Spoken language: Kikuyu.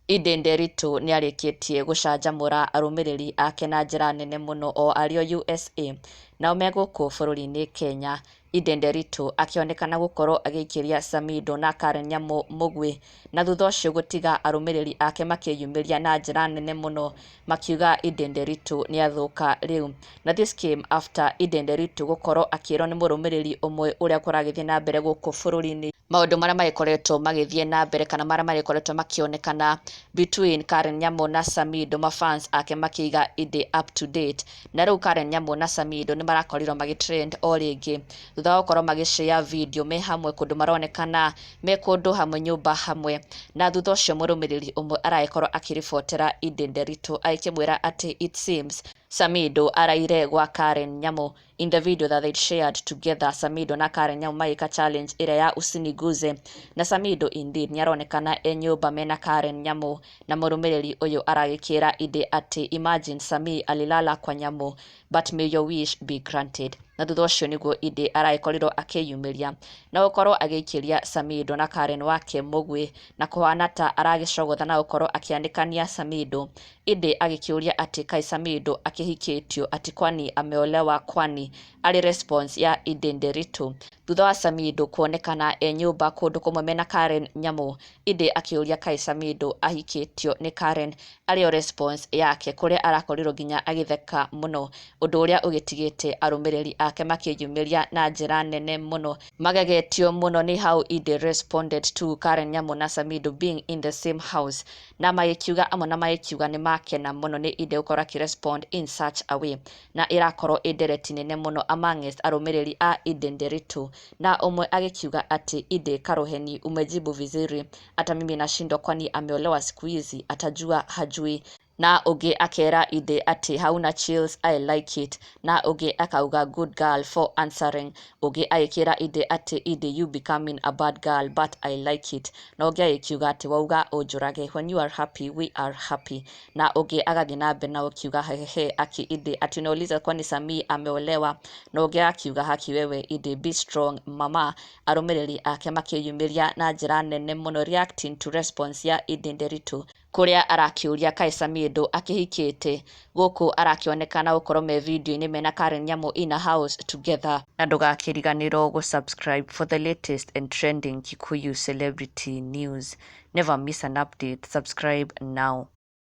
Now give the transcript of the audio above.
Edday Nderitu nĩarĩkĩtie gũcanjamũra arũmĩrĩri ake na njĩra nene mũno o arĩ o USA. Nao me gũkũ bũrũri-inĩ Kenya, Edday Nderitu akĩonekana gũkorwo agĩikĩria Samidoh na Karen Nyamu mũgwĩ, na thutha ũcio gũtiga arũmĩrĩri ake makĩyumĩria na njĩra nene mũno makiuga Edday Nderitu nĩathũka rĩu. Na this came after Edday Nderitu gũkorwo akĩrwo nĩ mũrũmĩrĩri ũmwe ũrĩa kũragĩthiĩ na mbere gũkũ bũrũri-inĩ, maũndũ marĩa magĩkoretwo magĩthiĩ na mbere kana marĩa magĩkoretwo makĩonekana between Karen Nyamu na Samidoh, mafans ake makĩiga Edday up to date. Na rĩu Karen Nyamu na Samidoh nĩ marakorirwo magĩtrend o rĩngĩ thutha wa gũkorwo magĩshare video me hamwe kũndũ maronekana me kũndũ hamwe, nyũmba hamwe. Na thutha ũcio mũrũmĩrĩri ũmwe aragĩkorwo akĩribotera Edday Nderitu agĩkĩmwĩra atĩ it seems Samidoh araire gwa Karen Nyamu. In the video that they shared together, Samidoh na Karen Nyamu magĩka challenge ĩrĩa ya "Usiniguze", na Samidoh indeed nĩaronekana e nyũmba mena Karen Nyamu, na mũrũmĩrĩri ũyũ aragĩkĩra Edday atĩ, "Imagine Sami alilala kwa Nyamu, but may your wish be granted." Na thutha ũcio nĩguo Edday aragĩkorirwo akĩyumĩria na gũkorwo agĩikĩria Samidoh na Karen wake mũgwĩ, na kũhana ta aragĩcogotha na gũkorwo akĩanĩkania Samidoh. Edday agĩkĩũria atĩ kaĩ Samidoh akĩhikĩtio, atĩ kwani ameolewa kwani? Arĩ response ya Edday Nderitu thutha wa Samidoh kuonekana e nyũmba kũndũ kũmwe mena Karen Nyamu, Edday akĩũria kaĩ Samidoh ahikĩtio nĩ Karen, arĩo response yake kũrĩa arakorirwo nginya agĩtheka mũno, ũndũ ũrĩa ũgĩtigĩte arũmĩrĩri ake makĩyumĩria na njĩra nene mũno, magegetio mũno nĩ how Edday responded to Karen Nyamu na Samidoh being in the same house, na magĩkiuga amwe na magĩkiuga nĩ makena mũno nĩ Edday gũkorwo akĩrespond in such a way, na ĩrakorwo ĩ ndereti nene mũno amongst arũmĩrĩri a Edday Nderitu. Na ũmwe agĩkiuga atĩ, "Edday Karuheni, umejibu vizuri, hata mimi nashindwa kwani ameolewa siku hizi, atajua hajui." Na ũngĩ akera Edday atĩ, "Hauna chills, I like it." Na ũngĩ akauga, "Good girl for answering." Ũngĩ agĩkĩra Edday atĩ, "Edday, you becoming a bad girl, but I like it." Na ũngĩ agĩkiuga atĩ, "Wauga ũnjũrage, when you are happy we are happy." Na ũngĩ agathiĩ na mbere na gũkiuga, "Hehehe, aki Edday, ati unauliza kwani Samii ameolewa?" Na ũngĩ akiuga, "Haki wewe Edday, be strong mama." Arũmĩrĩri ake makĩyumĩria na njĩra nene mũno reacting to response ya Edday Nderitu kũrĩa arakĩũria kaĩ Samidoh akĩhikĩte, gũkũ arakĩonekana gũkorwo me video-inĩ mena Karen Nyamu in a house together. Na ndũgakĩriganĩrwo gũ-subscribe for the latest and trending Kikuyu celebrity news. Never miss an update. Subscribe now.